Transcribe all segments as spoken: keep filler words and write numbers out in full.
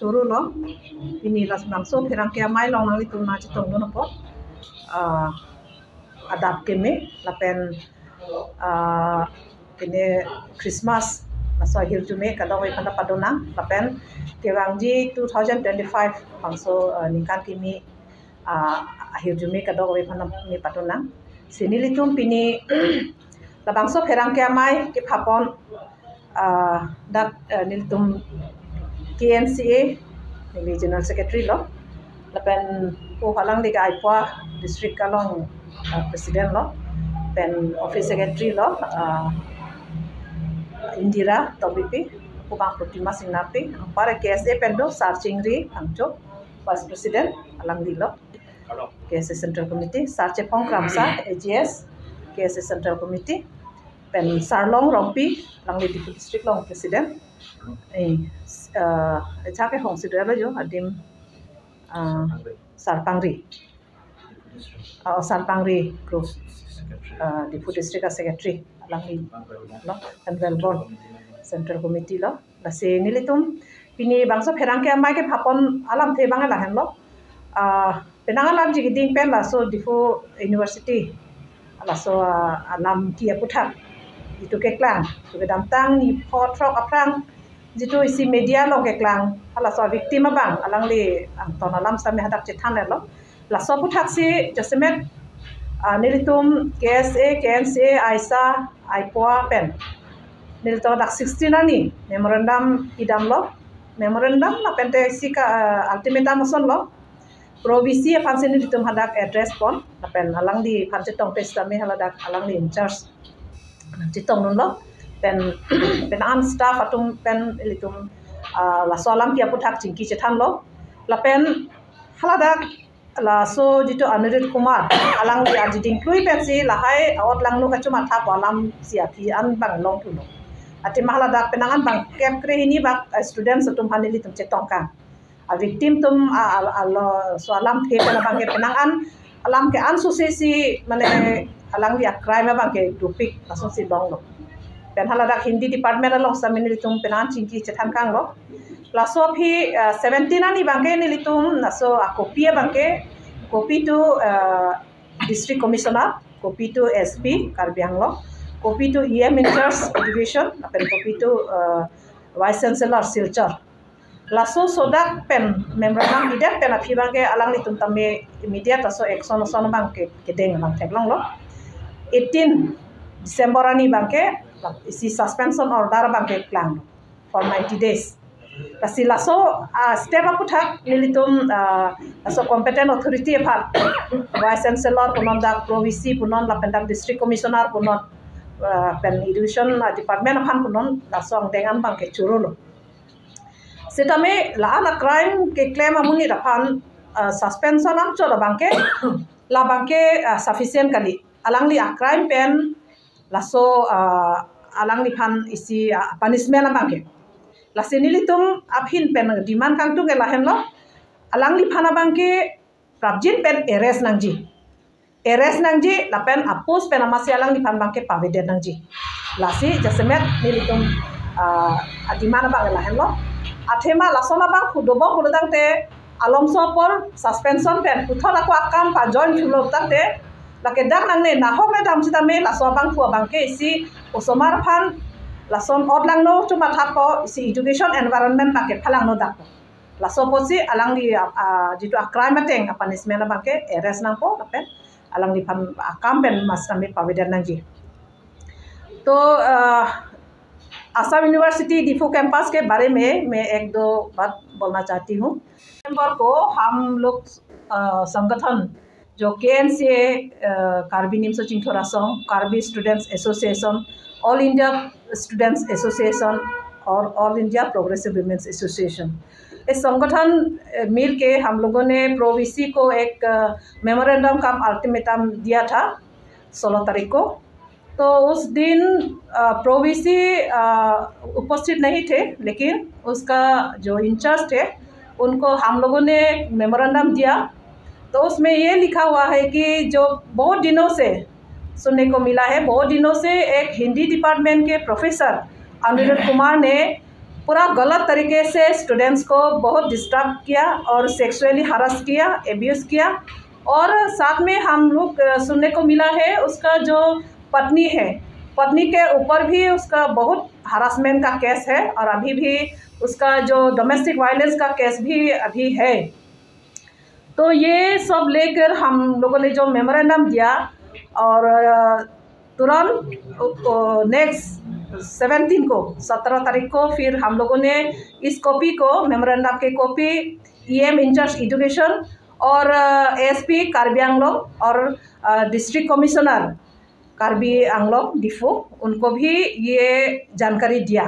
Choro lo, pini labangso pherangke amei along nanglitum nangchetongdun apot, ah, adap keme, lapen, ah, kene Christmas, laso ahirjume kadokave aphan ta padonang, lapen kevangji two thousand twenty-five bangso, ah, ningkan kimi, ah, ahirjume kadokave aphan ta mi padonang. Si nelitum pini labangso pherangke amei kephapon, ah, dak, ah, nelitum K N C A, neli General Secretary lo, lapen po alangli ke Aipua District along, ah, President lo, pen Office Secretary lo, ah, Indira Tokbipi, po abang Protima Singnapi, anpar K S A pen do Sar Chingri Phangcho, Vice President alangli lo, K S A Central Committee, Sar Chepong Kramsa, A G S, K S A Central Committee, pen Sarlong Rongpi, alangli Diphu District along President. Eh, eh, echak ke hong si do lo jo, adim, ah, Sar Pangri. Ah, Sar Pangri Group, ah, Diphu District a Secretary, alangli lo, pen Velbon Central Committee lo. Lasi nelitum pini bangso pherangke amei kephapon alamthe abang lahenlo. Ah, penang alamji keding pen laso Diphu University, laso, ah, alam ki aputhak, itum keklang, itum kedamtang ni pho throk aphrang, jitu isi media along keklang, halaso victim abang, alangli angton alam sitame hadak chethanlo. Laso aputhak si jasemet, ah, nelitum K S A, K N C A, AISA, Aipua pen nelitum dak sixteen arni memorandum idamlo, memorandum lapen te isi ka, ah, ultimatum asonlo. Pro V C aphan si nelitum hadak address pon, lapen alangliphan chetongte sitame haladak alangli in charge chetongdunlo, pen, pen an staff atum pen ilitum, ah, laso alam ki aputhak chingki chethanlo, lapen haladak laso jitu Anirudh Kumar, alangli arjiding klui pensi lahai a-ot langno kachomatha pu alam si aphi an abang longthulo. Athema haladak penang an bangkep kre hini bak, eh, students atum aphan nelitum chetongkang. A victim atum, a, a, a, laso alamthe pen abangke penang an alam ke-an susi si mane alangli a-crime abangke dopik lasonsi longlo. Pen haladak Hindi department along sitame nelitum penang an chingki chethankanglo. Laso aphi, ah, seventeen arni abangke nelitum laso a-copy abangke, copy to, ah, District Commissioner, copy to S P Karbi Anglong, copy to E M in charge Education, lapen copy to, ah, Vice Chancellor Silchar. Laso sodak pen memorandum idet pen aphi abangke alanglitum tame immediate laso action ason abangke kedeng abang theklonglo. Eighteen December arni abangke isi suspension order abangke klanglo for ninety days. Lasi laso, ah, step aputhak nelitum, ah, laso competent authority aphan, Vice Chancellor punon, dak Pro V C punon, lapen dak District Commissioner punon, ah, pen Education, ah, Department aphan punon, laso angdeng an abangke chorolo. Sitame la-an a-crime keklem amonit aphan, ah, suspension amchot abangke, labangke, ah, sufficient kali. Alangli a-crime pen laso, ah, alangliphan isi, ah, punishment abangke. Lasi nelitum aphin pen demand kangtung ke lahenlo. Alangliphan abangke prapjin pen arrest nangji. Arrest nangji, lapen a-post pen amatsi alangliphan abangke pavedet nangji. Lasi jasemet nelitum, ah, a-demand abang lahenlo. Athema lason abang pudobok pudotangte alomso apor suspension pen puthot ako akam pa-join thulo tangte, lake dak nangne nahok le dam sitame laso abangphu abangke isi osomar aphan lason a-ot langno chomathapo, isi education environment abangke phalangno dakpo. Laso apotsi alangli, ah, ah, jitu a-crime ateng a-punishment abangke arrest nangpo, lapen alangliphan akam pen mas kami pavedet nangji. To, ah, Assam University Diphu campus के बारे में मैं एक दो बात बोलना चाहती हूँ। दिसंबर को हम लोग, अ, संगठन जो केएनसीए, अ, कार्बी निमसो चिंगथोरा संघ, Karbi students association, all India students association और all India progressive women's association, इस संगठन, अ, मिल के हम लोगों ने प्रो वीसी को एक, अ, मेमोरेंडम कम अल्टीमेटम दिया था सोलह तारीख को। तो उस दिन, अ, प्रो वीसी, अ, उपस्थित नहीं थे, लेकिन उसका जो इंचार्ज थे, उनको हम लोगों ने मेमोरेंडम दिया। तो उसमें ये लिखा हुआ है कि जो बहुत दिनों से सुनने को मिला है, बहुत दिनों से एक हिंदी डिपार्टमेंट के प्रोफेसर अनिरुद्ध कुमार ने पूरा गलत तरीके से स्टूडेंट्स को बहुत डिस्टर्ब किया और सेक्सुअली हरास किया, एब्यूज किया। और साथ में हम लोग सुनने को मिला है, उसका जो पत्नी है, पत्नी के ऊपर भी उसका बहुत हरासमेंट का केस है और अभी भी उसका जो डोमेस्टिक वायलेंस का केस भी अभी है। तो ये सब लेकर हम लोगों ने जो मेमोरेंडम दिया और तुरंत नेक्स्ट सेवनटीन को, सत्रह तारीख को फिर हम लोगों ने इस कॉपी को, मेमोरेंडम के कॉपी ईएम इंचार्ज एजुकेशन और एसपी कार्बी आंगलोंग और डिस्ट्रिक्ट कमिश्नर कार्बी आंगलोंग डिफू, उनको भी ये जानकारी दिया।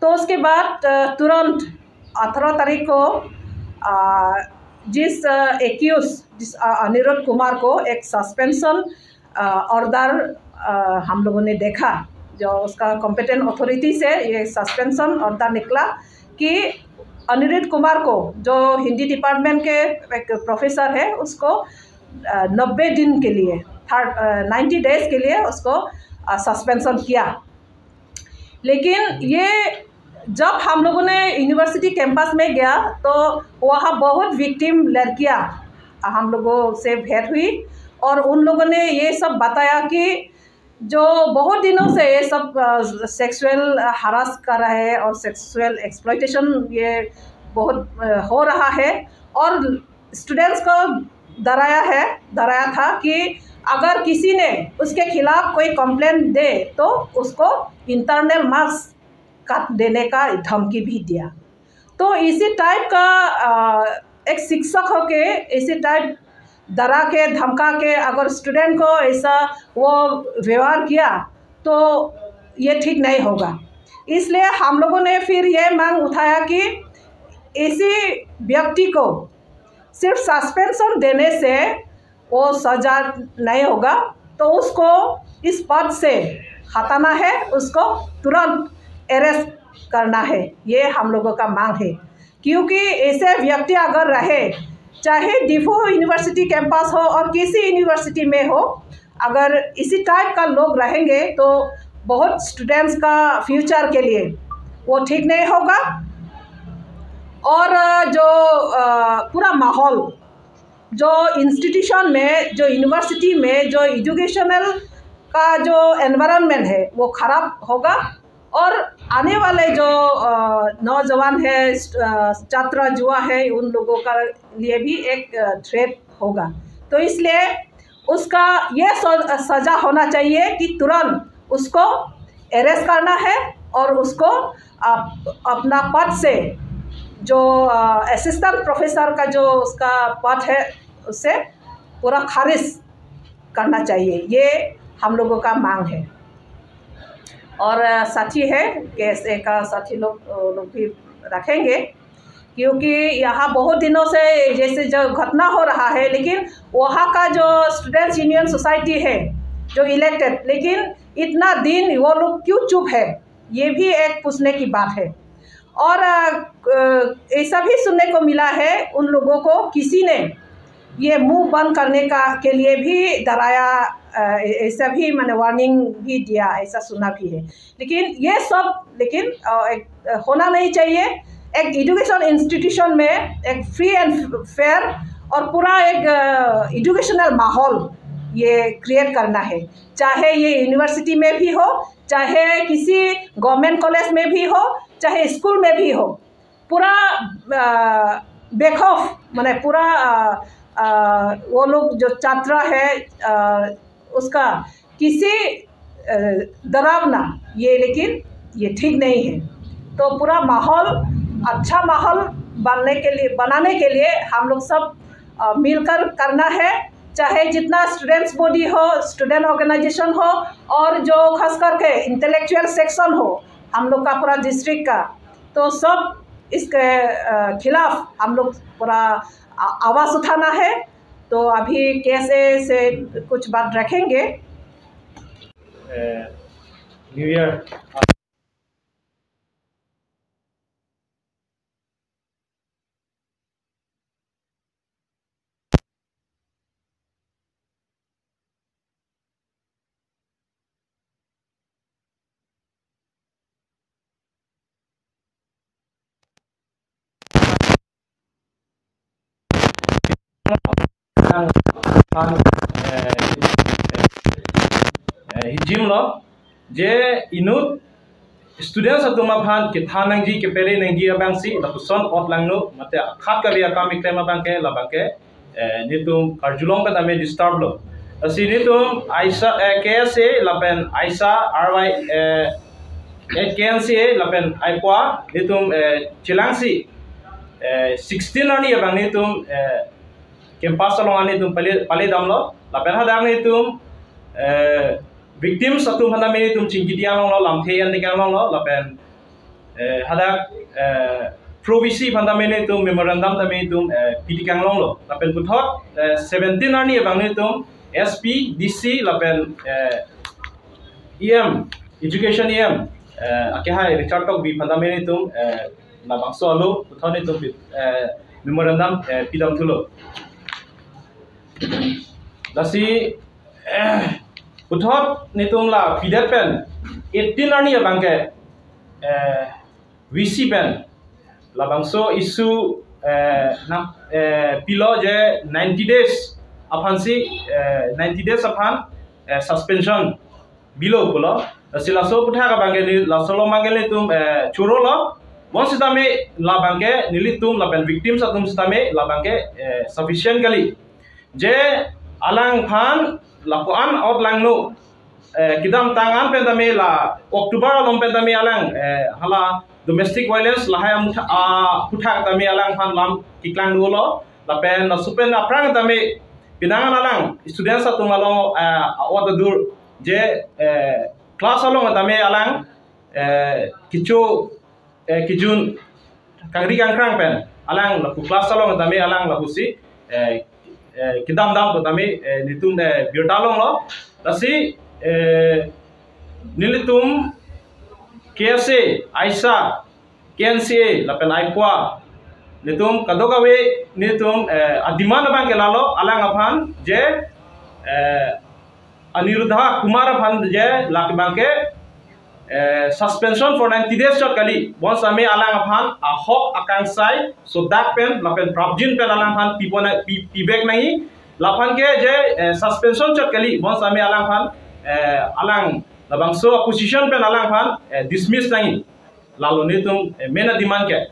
तो उसके बाद तुरंत अठारह तारीख को जिस एक्यूज, जिस अनिरुद्ध कुमार को एक सस्पेंशन ऑर्डर हम लोगों ने देखा, जो उसका कॉम्पिटेंट अथॉरिटी से ये सस्पेंशन ऑर्डर निकला कि अनिरुद्ध कुमार को, जो हिंदी डिपार्टमेंट के एक प्रोफेसर है, उसको नब्बे दिन के लिए, थर्ड नाइन्टी डेज के लिए उसको सस्पेंशन किया। लेकिन ये जब हम लोगों ने यूनिवर्सिटी कैंपस में गया तो वहाँ बहुत विक्टिम लड़कियाँ हम लोगों से भेंट हुई और उन लोगों ने ये सब बताया कि जो बहुत दिनों से ये सब सेक्सुअल हरास कर रहा है और सेक्सुअल एक्सप्लॉयटेशन ये बहुत हो रहा है और स्टूडेंट्स को डराया है, डराया था कि अगर किसी ने उसके खिलाफ कोई कंप्लेंट दे तो उसको इंटरनल मार्क्स काट देने का धमकी भी दिया। तो इसी टाइप का एक शिक्षक होके इसी टाइप डरा के धमका के अगर स्टूडेंट को ऐसा वो व्यवहार किया तो ये ठीक नहीं होगा। इसलिए हम लोगों ने फिर ये मांग उठाया कि इसी व्यक्ति को सिर्फ सस्पेंशन देने से वो सजा नहीं होगा, तो उसको इस पद से हटाना है, उसको तुरंत अरेस्ट करना है, ये हम लोगों का मांग है। क्योंकि ऐसे व्यक्ति अगर रहे, चाहे डिफू यूनिवर्सिटी कैंपस हो और किसी यूनिवर्सिटी में हो, अगर इसी टाइप का लोग रहेंगे तो बहुत स्टूडेंट्स का फ्यूचर के लिए वो ठीक नहीं होगा। और जो पूरा माहौल, जो इंस्टीट्यूशन में, जो यूनिवर्सिटी में, जो एजुकेशनल का जो एनवायरनमेंट है वो खराब होगा और आने वाले जो नौजवान है, छात्र युवा है, उन लोगों का लिए भी एक थ्रेट होगा। तो इसलिए उसका ये सजा होना चाहिए कि तुरंत उसको अरेस्ट करना है और उसको अपना पद से, जो असिस्टेंट प्रोफेसर का जो उसका पद है, उसे पूरा खारिज करना चाहिए, ये हम लोगों का मांग है। और साथी है, केएसए का साथी लोग, लोग भी रखेंगे, क्योंकि यहाँ बहुत दिनों से जैसे जो घटना हो रहा है, लेकिन वहाँ का जो स्टूडेंट्स यूनियन सोसाइटी है जो इलेक्टेड, लेकिन इतना दिन वो लोग क्यों चुप है, ये भी एक पूछने की बात है। और ऐसा भी सुनने को मिला है, उन लोगों को किसी ने ये मुंह बंद करने का, के लिए भी डराया, ऐसा भी मैंने वार्निंग भी दिया, ऐसा सुना भी है। लेकिन ये सब, लेकिन होना नहीं चाहिए। एक एजुकेशन इंस्टीट्यूशन में एक फ्री एंड फेयर और पूरा एक एजुकेशनल माहौल ये क्रिएट करना है, चाहे ये यूनिवर्सिटी में भी हो, चाहे किसी गवर्नमेंट कॉलेज में भी हो, चाहे स्कूल में भी हो, पूरा बेखौफ, मैंने पूरा वो लोग जो छात्र है, उसका किसी डरावना, ये लेकिन ये ठीक नहीं है। तो पूरा माहौल, अच्छा माहौल बनने के लिए, बनाने के लिए हम लोग सब मिलकर करना है, चाहे जितना स्टूडेंट्स बॉडी हो, स्टूडेंट ऑर्गेनाइजेशन हो, और जो खास करके इंटेलेक्चुअल सेक्शन हो हम लोग का पूरा डिस्ट्रिक्ट का, तो सब इसके खिलाफ हम लोग पूरा आवाज उठाना है। तो अभी केएसए से कुछ बात रखेंगे। New year. nang aphan, eh, eh, hijim lo, je inut students atum aphan kethan nangji, kepere nangji abangsi, lapuson ot langno, mate akhat kave akam keklem abangke, labangke, eh, netum karjulong pen tame disturb lo. Lasi netum AISA, eh, K S A, lapen AISA, R Y, eh, eh, K N C A, lapen AIPOA, netum, eh, chelangsi, eh, sixteen arni abang netum, eh, campus along an netum pale, pale damlo, lapen hadak netum, eh, victims atum aphan tame netum chingki tiang longlo, lamthe an tiang longlo, lapen, eh, hadak, eh, Pro V C aphan tame netum memorandum tame netum, eh, pi tiang longlo, lapen puthot, eh, seventeen arni abang netum S P, D C, lapen, eh, E M, Education E M, eh, akehai Richard Tokbi aphan tame netum, eh, labangso alo puthot netum, eh, memorandum, eh, pi dam thulo. Lasi, eh, puthot netum la pidet pen eighteen arni abangke, eh, V C pen labangso issue, eh, na, eh, pilo je ninety days aphansi, eh, ninety days aphan, eh, suspension bilo pulo. Lasi laso aputhak abangke ne, laso along abangke netum, eh, choro lo. Bonsitame labangke nelitum lapen victims atum sitame labangke, eh, sufficient kali. Je alangphan lapu-an ot langno, eh, kedamtang an pen tame la October along pen tame alang, eh, hala domestic violence lahai amutha-, aputhak tame alangphan lam keklang dolo. Lapen laso pen aphrang tame penang an alang students atum along, eh, ot adur je, eh, class along tame alang, eh, kecho, eh, kejun kangri kangkrang pen alang lapu class along tame alang lapusi, eh, eh, kedam dam pu tame, eh, netum, eh, birta longlo. Lasi, eh, nelitum K S A, AISA, K N C A, lapen AIPOA, netum kadokave netum, eh, ademand abangke lalo, alangphan je, eh, Aniruddha Kumar aphan je lake abangke, eh, suspension for ninety days chot kali. Bonsitame alangphan ahok akangsai sodak pen lapen prapjin pen alangphan pipon, pi, pivek nangji. Laphan ke je, eh, suspension chot kali. Bonsitame alangphan, eh, alang labangso position pen alangphan, eh, dismiss nangji. Lalo netum, eh, main ademand ke.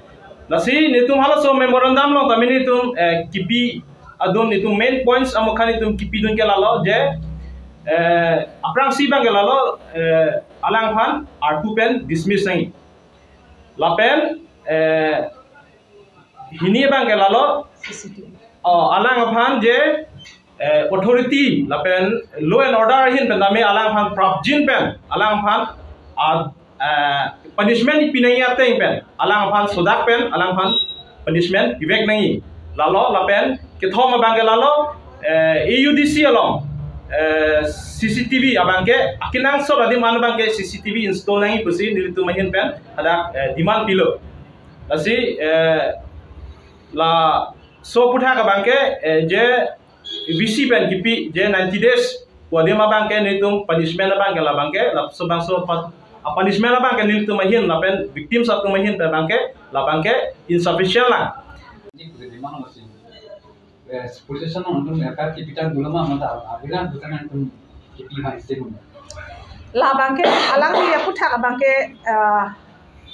Lasi netum halaso memorandum along tame netum, eh, kipi adun netum main points amokha netum kipidun ke lalo je, eh, aphrangsi abangke lalo, eh, alangphan arpu pen dismiss nangji. Lapen, eh, hini abangke lalo, C C T V. Oh, alangphan je, eh, authority lapen law and order ahin pen tame alangphan prapjin pen alangphan, ah, eh, punishment pi nangji ateng pen alangphan sodak pen alangphan punishment pivek nangji. Lalo lapen kethom abangke lalo, eh, A U D C along, eh, C C T V abangke akenangsot adim an abangke C C T V install nangji pusi nelitum ahin pen hadak, eh, demand pilo. Lasi, eh, laso aputhak abangke, eh, je V C pen kipi je ninety days pu adim abangke netum punishment abangke labangke, laso bangso pa-, a punishment abangke netum ahin lapen victims atum ahin pen abangke labangke insufficient lang. Ini boleh di mana masih? Eh, police station nang tum F I R kipi tang dulu mah, mata abilang bukan nang tum kipi mah isi tum. Labangke alangli aputhak abangke, eh,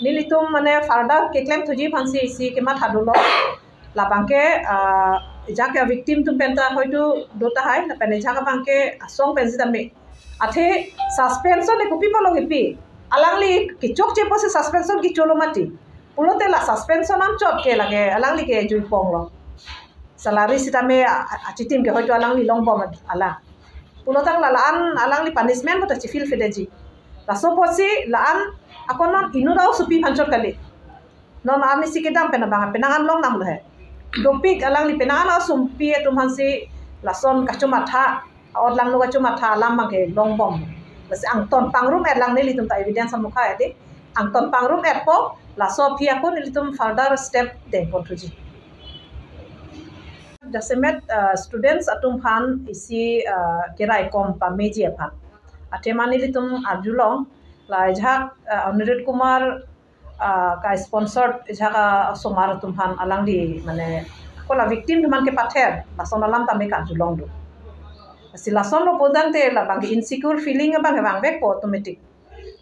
nelitum mane further keklem thuji aphansi isi kematha dolo. Labangke, ah, ajak a victim atum penta hoitu do tahai, lapen ajak abangke asong pen sitame. Athe suspension le kopi pulo kipi. Alangli kechokche pusi suspension kecholo mati. Pulote la suspension anchot ke lake alangli ke juipong lo. Salary sitame a, a, achitim ke hoitu alangli longbom alang. Pulotangte la-an alangli punishment puta chifil fideji. Laso pusi la-an akon non inut a-osopi aphan chot kali. Non arnisi kedam pen abang penang an longnang lo he. Dopik alangli penang an a-osopi atum aphansi lason kachomatha, ot langno kachomatha alam abangke longbom. Lasi angton pangrum-et lang nelitum ta evidence amokha edi. Angton pangrum-etpo, laso aphi ako nelitum further step dengpon thuji. Jasemet, ah, students atum aphan isi, ah, keraikom pameji aphan. Athema nelitum arjulong, la ajak, ah, Anirudh Kumar, ah, ka-sponsor ajak, ah, osomar atum aphan alangli mane Ko la victim atum aphan kepather, lason alam tame karjulong do. Lasi lason lo pulotangte labang ke insecure feeling abang ke vangvekpo automatic.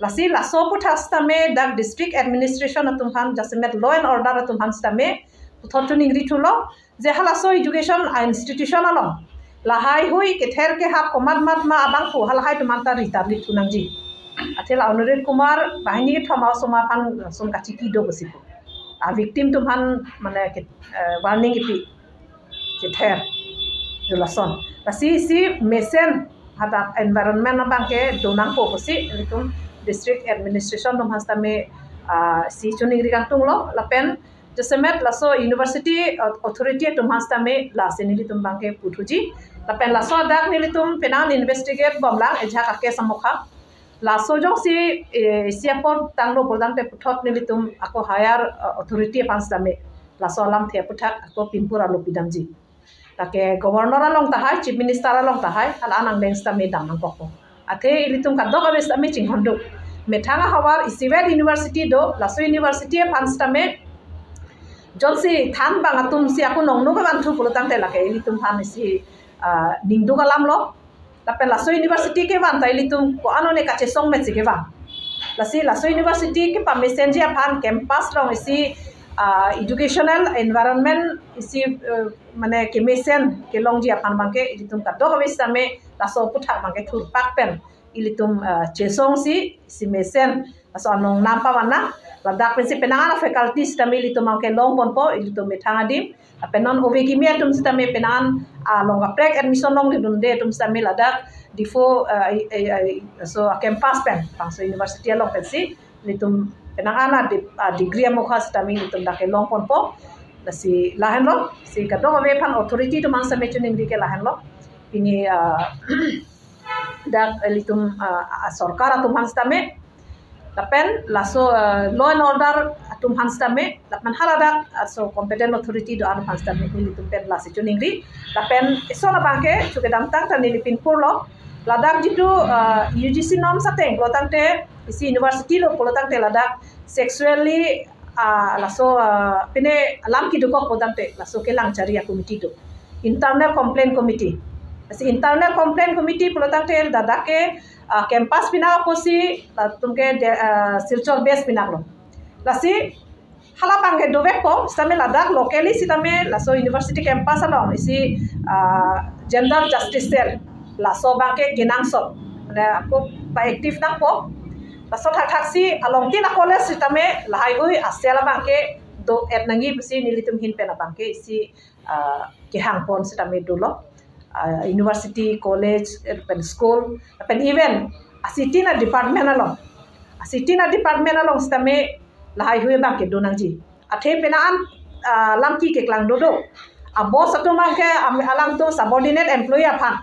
Lasi laso aputhak sitame dak district administration atum aphan jasemet law and order atum aphan sitame puthot choningri thulo, je halaso education a institution along lahaihui kether kehap komat mat ma abang pu halahai atum aphan ta ritarli thu nangji. Athe la Anurud Kumar banghini kethom a-osomar aphan lason kachiki do pusi pu a victim atum aphan mane ke, eh, warning kipi, kether, do lason. Lasi isi mesen hadak environment abang ke do nangpo pusi ilitum district administration atum aphan sitame, ah, isi choningri kangtung lo, lapen jasemet laso university authority atum aphan sitame lasi nelitum abang ke puthuji. Lapen laso adak nelitum penang investigate bomlang ejak a-case amokha. Laso jongsi, eh, isi apor tanglo pulotangte puthot nelitum ako higher, eh, authority aphan sitame laso alamthe aputhak ako pimpur alo pidamji. Lake governor along tahai, chief minister along tahai, hala anang deng sitame dam nangkokpo. Athe ilitum kadokave sitame chinghon do. Methang ahavar isivet university do, laso university aphan sitame jongsi thanbang atum si ako nongno kevanthu pulotangte lake ilitum aphan isi, ah, ningduk alam lo. Lapen laso university kevan ta ilitum ko-an one kachesong mesi kevan. Lasi laso university kepamesenji aphan campus along isi, ah, educational environment isi, eh, mane kemesen kelongji aphan abang ke ilitum kadokave sitame laso aputhak abang ke thurpak pen ilitum, ah, chesongsi isi mesen laso anong nampa mana, ladak pensi penang an faculty sitame ilitum abang ke longponpo, ilitum methang adim. Lapen non ove kimi atum sitame penang an, ah, along kaprek admission longledunde atum sitame ladak Diphu, ah, i- i- i- so campus pen, bangso university along pensi ilitum penang an a dip- ah, degree amokha sitame ilitum dak ke longponpo. Lasi lahenlo, si kadokave aphan authority atum aphan sitame choningri ke lahenlo. Pini, ah, dak ilitum, ah, ah, sorkar atum aphan sitame, lapen laso, ah, law and order atum aphan sitame, lapen haladak, ah, so competent authority do-an aphan sitame ilitum pen lasi choningri. Lapen ison abang ke chokedamtang ta neli pinpurlo, ladak jitu, ah, U G C norms ateng pulotangte isi university lo pulotangte ladak sexually, ah, laso, ah, pine alam kedokok pulotangte laso kelang chari a-committee do, internal complaint committee. Lasi internal complaint committee pulotangte ladak ke, ah, campus pinak apotsi latum ke de- ah, Silchar base pinaklo. Lasi hala abang ke dovekpo sitame ladak locally sitame laso university campus along isi, ah, gender justice cell laso abang ke kenangsot, mane ako pa-active nangpo. Laso thakthaksi along tin a-college sitame lahaihui a-cell abang ke do-et nangji pusi nelitum ahin pen abang ke isi, ah, kehangpon sitame dolo. Ah, university, college, eh, pen school, pen even a-city na department along, a-city na department along sitame lahaihui abang ke do nangji. Athe penang an, ah, lamki keklang dodo. A-boss atum abang ke am- alangtum subordinate employee aphan,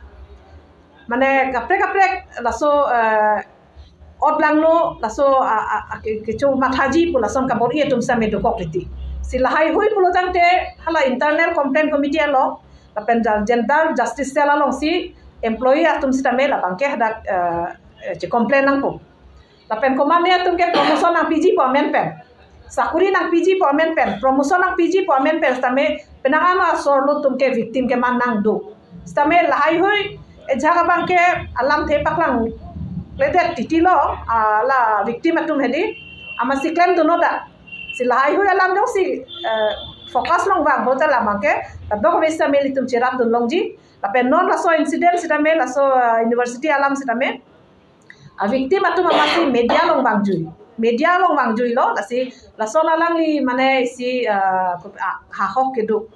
mane kaprek kaprek laso, eh, ot langno laso, ah, ah, ah, ke- kecho mathaji pu lason kabor-i atum sitame dokok riti. Si lahaihui pulotangte hala internal complaint committee along lapen ja- gender justice cell alongsi employee atum sitame labang ke hadak, eh, eh, che-complain nangpo. Lapen komatne atum ke promotion nangpiji pu amen pen, sakuri nangpiji pu amen pen, promotion nangpiji pu amen pen sitame penang an asor lo atum ke victim keman nangdo. Sitame lahaihui ejak abang ke alamthe paklang ledet titi lo, ah, la victim atum hedi amatsi klemdunno da. Si lahaihui alam jongsi, eh, focus longvang ho ta labang ke kadokave sitame ilitum cherapdun longji. Lapen non laso incident sitame laso, eh, university alam sitame a-victim atum amatsi media along vangjui. Media along vangjuilo, lasi lason alangli mane isi, ah, ah, hahok kedo.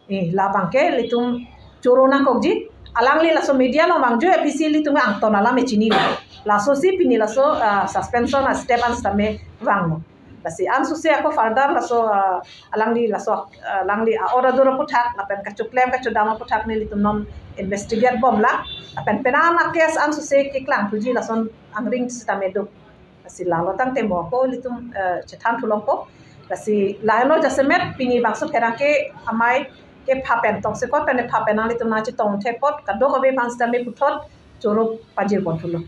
Eh, labang ke ilitum choro nangkokji. Alangli laso media along vangjui aphi si ilitum angton alam echinilo. Lasosi pini laso, ah, suspension a-step an sitame vanglo. Lasi ansose ako further laso, ah, alangli laso, ah, alangli a-order aputhak lapen kachoklem kachodam aputhak nelitum non investigate bomlang. Lapen penang a-case ansose keklang thuji lason angring sitame do. Lasi lalo tangte mo ako ilitum, eh, chethan thulongpo. Lasi lahelo jasemet pini bangso pherangke amei kepha pen tongsekot pen epha pen nanglitum nangchetong thekpot kadokave aphan sitame puthot choro pajirpon thulo.